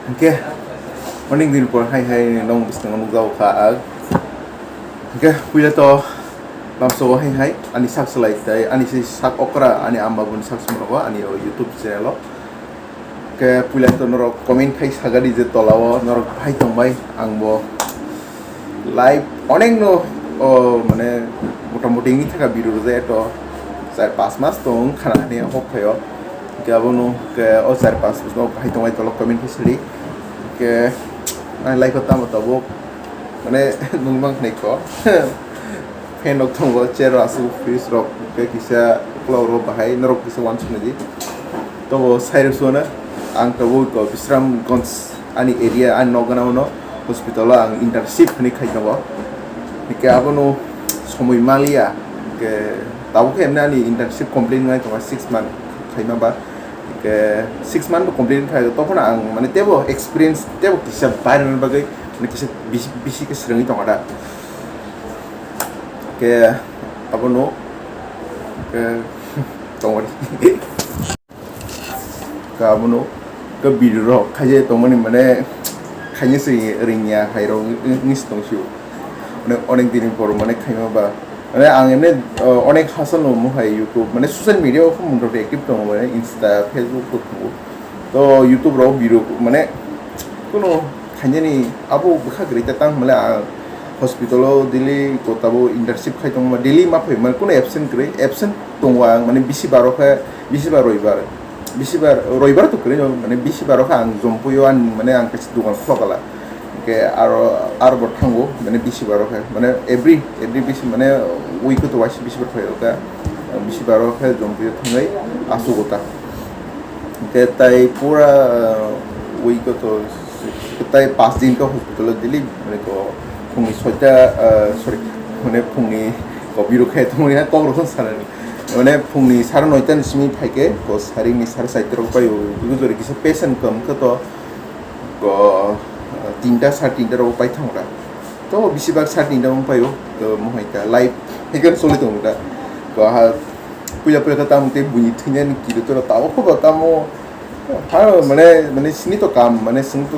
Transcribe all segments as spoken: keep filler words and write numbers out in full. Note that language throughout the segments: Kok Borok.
Hingke, onek din por hai hai nong biskango nukjago kha ang. Hingke, puila to lamsogo hai hai ani sak salai tai, ani se sak okra, ani ama boni sak sumrogo, ani o YouTube channel o. Hingke, puila to norok comment khai sagadi je tola o norok bahai tongbai, ang bo live onek no, o, mane, motamoti wngwi thangkha video rwjak eto char pas mas tong khana hwnwi hok phaio. Hingke abono, hingke o char pas mas no bahai tongbai tolo comment khai sadi. Hingke, ang live o tamo tabuk, mane, nungmang khnai kho. Fan rok tongo, chair rok aswk, fridge rok, hingke kisa ukulok rok bahai norok kisa uansuknai di. Tobo sai rw suana, ang tabuk ko Bisramganj. Ani area, ani nok gana uno hospital o ang internship hwnwi khai tongo. Hingke abono somoi maliya, hingke tabuk khe emni ani internship complete wngnai tongo six month khaima ba. Hingke six month bo complete khai, tokhono ang mane tebo experience, tebo kisa bairani bagwi mane kisa bisi, bisi khe swrwngwi tongo da. Hingke abono, hingke tongo. Ka abono, ka video rok khaijai tongmani mane khaina se ringya hai rok wngwi se tong sio. Onek, onek din ni borok mane khaima ba. Mane ang emne, o, onek hachal no omo hai YouTube, mane social media o khe mung rok active tongo, mane Insta, Facebook rok tongo. To YouTube rok video mane kuno khainani abo bwkha kwrwi ta tang male ang hospital o daily ko tabo internship khai tongma daily ma phai mane kuno absent kwrwi, absent tongo ang mane bisi baro khe bisi ba roibar. Bisibar, roibar to kwrwi no, mane bisibar o khe ang Jompui o ani mane ang kaisa dogan khulokala. Hingke aro, aro bo thango, mane bisibar o khe, mane every, every bisi, mane week o to waisa bisibar phai o khe, bisibar o khe Jompui o thangwi achugo ta. Hingke tai pura week o to tai pas din khe hospital o daily, mane ko phungni soita, ah, sorry, mane phungni ko biru khe thangwi ha kok rok sanani. Mane phungni sare noita ni simi phaikhe, ko saringni sare charta rok pai o, bujori kisa patient kom khe to, ko, tinta, sare tinta rok pai thang da. To bisi bak sare tinta wng pai o, to mohai ta life haikheno choli tongo da. Ko ha, puila puila khe tamo tei buini thwinani kiri tora tamo khe bo tamo, ha, mane, mane sini to kam, mane sini to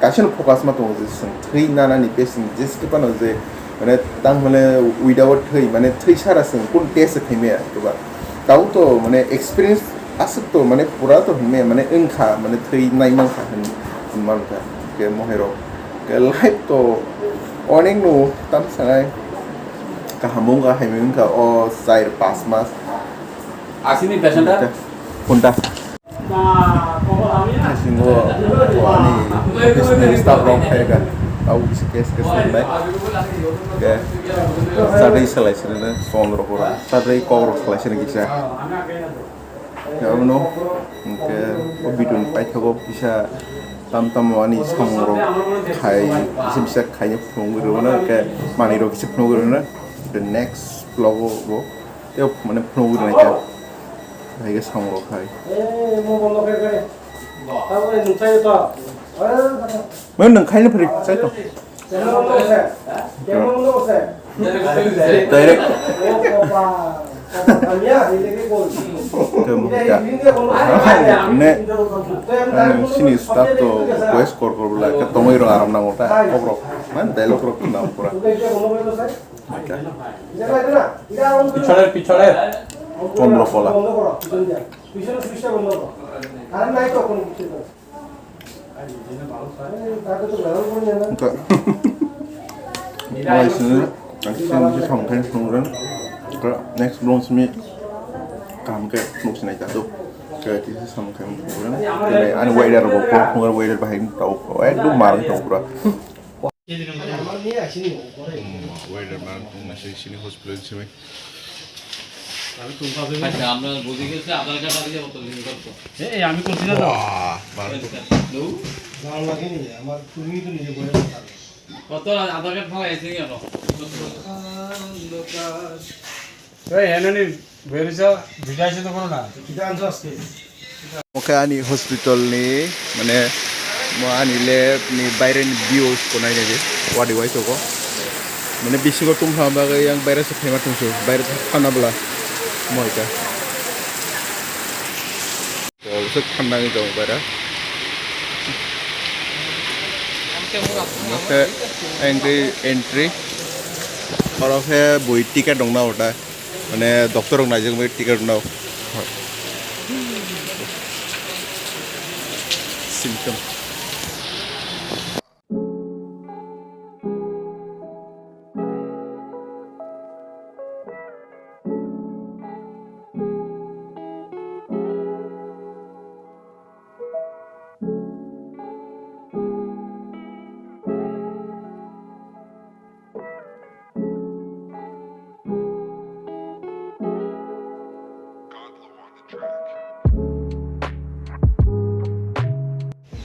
kaisa no focus ma tongo je chwng thwi nanani patient je se phano je mane tang mane without thwi mane thwi sara chwng kun test khaimaya to ba. Tabo to mane experience aswk to mane pura to hinmaya mane wngkha mane thwi nai mankha hin, hin mankha. Ke mohai rok ke life to onek no tam sanai kaham wngkha hai wngkha o char pas mas. Asini patient ta? Phone ta. Bisingo ani business staff rok phaikha. Abo kisa case case wngnai. Ke sadri salai sini ne sondro pura. Sadri kok rok salai sini kisa. Ke abono ke o bidun paithago kisa tam tam ani samung rok khai bisa bisa khaina phunugwi rwna ke manwi rok kisa phunugwi rwna. The next vlog o bo tei mane phunugwi rwna khe. Hai khe samung rok khai. Mane nwng khaina phri chai to. Direct. Khe mungkha. Ne, sini staff to request kor kor bla khe tongwi rok aram nango ta kok rok. Mane dialogue rok khna pura. পিছনের, পিছনের। চন্দ্রকলা। Next vlog simi kaham khe phunuk sinai ta do. Khe kisa samung khe phunuk ani weather bo phunuk weather bahai tau ekdom mar tau pura. Weather man, sini hospital simi. আচ্ছা, আমরা বুঝে গেছি, আধার কার্ড আর ইয়ে মতো লিঙ্ক করতো। এই, আমি করছি না তো। বাহ, বাহ। ভালো লাগেনি, আমার, তুমি তো নিজে বলে কথা। কত আধার কার্ড ফালাই আছে কেন? এই, এনে নি, বেরিসা, ভিজা আছে তো কোনো না। এটা আনছো আজকে? Omo khe ani hospital ni, mane, mo ani lab ni baire ni views ko nainai di, wadi wai toko. Mane, bisingo tongthama bagwi yang baire se phaima tongsu, baire thana bwla, mo hai khe. Tol se thanda wngwi tongo baire. Omo khe entry, entry. Oro khe bui ticket rok nao da. Mane doctor rok naijak bai ticket rok nao. Symptom.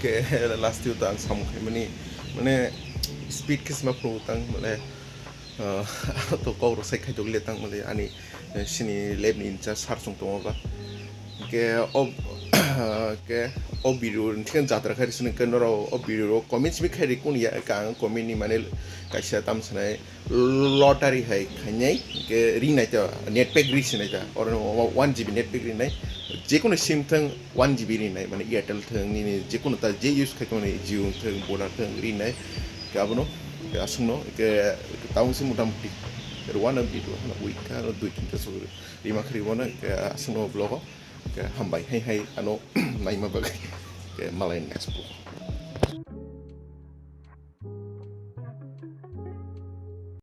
Ke last o ta ang samung khaimani, mane speed khe sma phuru tang, mane, ah, to kok rok sai khai tokle tang, mane ani, eh, sini lab ni in charge sir chwng tongo ba. Ke o, ke o video ni thik jatra khai sini ke norok o video ro comment simi khai ri kun ya ka ang comment ni mane kaisa tam sanai lottery hai khainai ke rinai ta net pack ri sinai ta oro one G B net pack rinai jekunu sim thang one G B rinai mane Airtel thang nini jekunu ta je use khai tongmani Jio thang Vodafone thang rinai ke abono ke aswkno ke taung se motamuti rwano video hano ui kha dui tin ta so rima khri bono ke aswkno vlog o ke hambai hai hai ano naima bagwi ke malai next vlog.